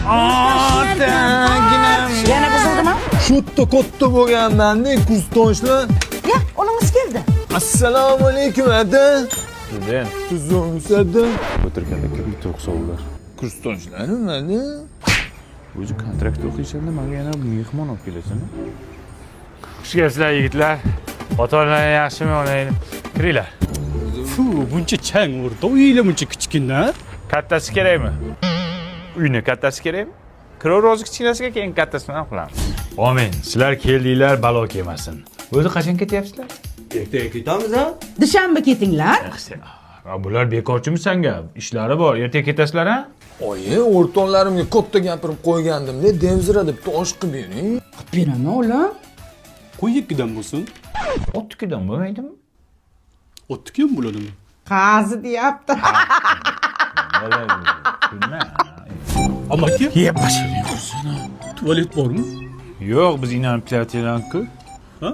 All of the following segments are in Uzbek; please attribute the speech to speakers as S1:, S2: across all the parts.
S1: Otaginam.
S2: Yana buzildimi?
S1: Shu yerda katta bo'lganman-da, kursdoshlar.
S2: Ya, o'g'lingiz keldi.
S1: Assalomu alaykum, ada.
S3: Student.
S1: Tuzukmisiz, ada?
S3: O'tirganda kim to'q savollar.
S1: Kursdoshlarim, ada.
S3: O'zi kontrakt o'qiysan-da, menga yana mehmon olib kelasan. Xush kelibsizlar, yigitlar. Ota-onalar yaxshimi, onanglar? Kiringlar.
S4: Fu, buncha chang o'rta, uyinglar buncha kichkina.
S3: Kattasi kerakmi? Uyni kattasi kerakmi? Kiraver o'zi kichkinasiga, keyin kattasini ham qilamiz. Omin. Sizlar keldinglar, balo kelmasin. O'zi qachon ketyapsizlar?
S5: Ertaga ketamiz a?
S2: Dushanba ketinglar.
S3: Bular bekorchimi sanga? Ishlari bor. Ertaga ketasizlar, ha?
S1: Oyi, o'rtoqlarimga katta gapirib qo'ygandim-da, demzira deb tosh qilib bering.
S2: Qilib beraman, o'g'lim.
S4: Qo'y ikkidan bo'lsin.
S3: Otnikidan bo'lmaydimi?
S4: Otniki ham bo'ladimi?
S2: Qazi deyapti.
S3: Kulma.
S4: Amaki,
S3: Yeb boshiring.
S4: tualet bormi?
S3: Yo'q, biz inanib kelayotgan-ku.
S4: Ha?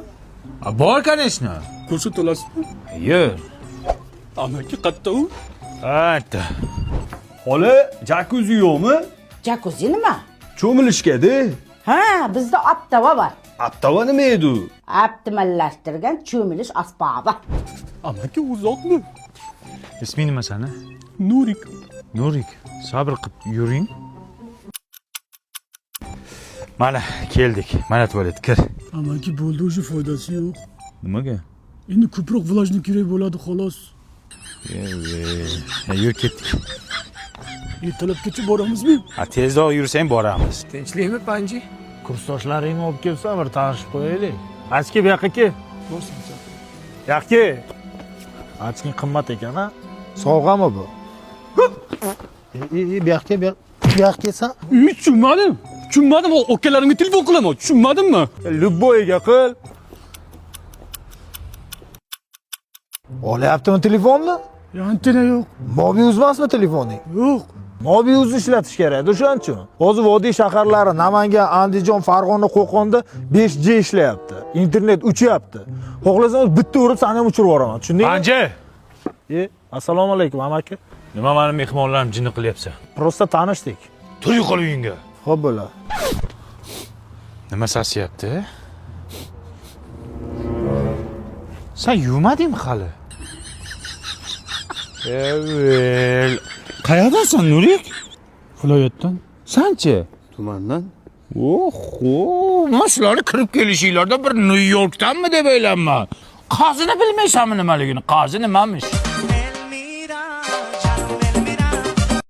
S3: A, bor, конечно.
S4: Ko'rsata olasizmi?
S3: Yo'q.
S4: Amaki, qatta u?
S3: Ayta.
S5: Xola, jakuzi yo'qmi?
S2: Jakuzi nima?
S5: Cho'milishga-da.
S2: Ha, bizda optava bor.
S5: Aptava nima edi u?
S2: Optimallashtirgan cho'milish asbobi.
S4: Amaki, uzoqmi?
S3: Isming nima sani?
S4: Nurik.
S3: Nurik, sabr qilib yuring. Mana keldik. Mana tualet, kir.
S4: Amaki, bo'ldi, уже foydasi yo'q.
S3: Nimaga?
S4: Endi ko'proq vlajni kerak bo'ladi, xolos.
S3: Yur, ketdik.
S4: Ertalabgacha boramizmi?
S3: Ha, tezroq yursang boramiz.
S1: Tinchlikmi, Panji?
S6: Kursdoshlaringni olib kelsan, bir tanishib qo'yaylik. Achki, bu yoqqa kel. Yoqqa. Achking qimmat ekan, a? Sovg'ami bu? E, bu yoqqa, bu yoqqa kelsan.
S4: Tushunmadim. Tushunmadim, okalarimga telefon qilaman. Tushunmadimmi?
S6: Любойga qil. Olyaptimi telefonni?
S4: Antena yo'q.
S6: Mobiuz emasmi telefoning?
S4: Yo'q.
S6: Mobiuzni ishlatish kerak, o'shaning uchun. Hozir vodiy shaharlari Namangan, Andijon, Farg'ona, Qo'qonda 5G ishlayapti. Internet uchyapti. Xohlasam bitta urib seni ham uchirib yuboraman, tushundingmi?
S3: Panji!
S6: E, assalomu alaykum, amaki.
S3: Nima mani mehmonlarim jinni qilyapsan?
S6: Prosta tanishdik.
S3: Tur yo'qol uyingga.
S6: Xo'p bo'la.
S3: Nima sasiyapti? Sen yuvmadingmi hali? Evel. Qayerdansan, Nurik?
S4: Viloyatdan.
S3: Sanchi?
S5: Tumandan.
S3: Oho, man sizlarni kirib kelishinglarda bir Nyu Yorkdanmi deb o'ylayman. Qazini bilmaysanmi nimaligini? Qazi nimamish?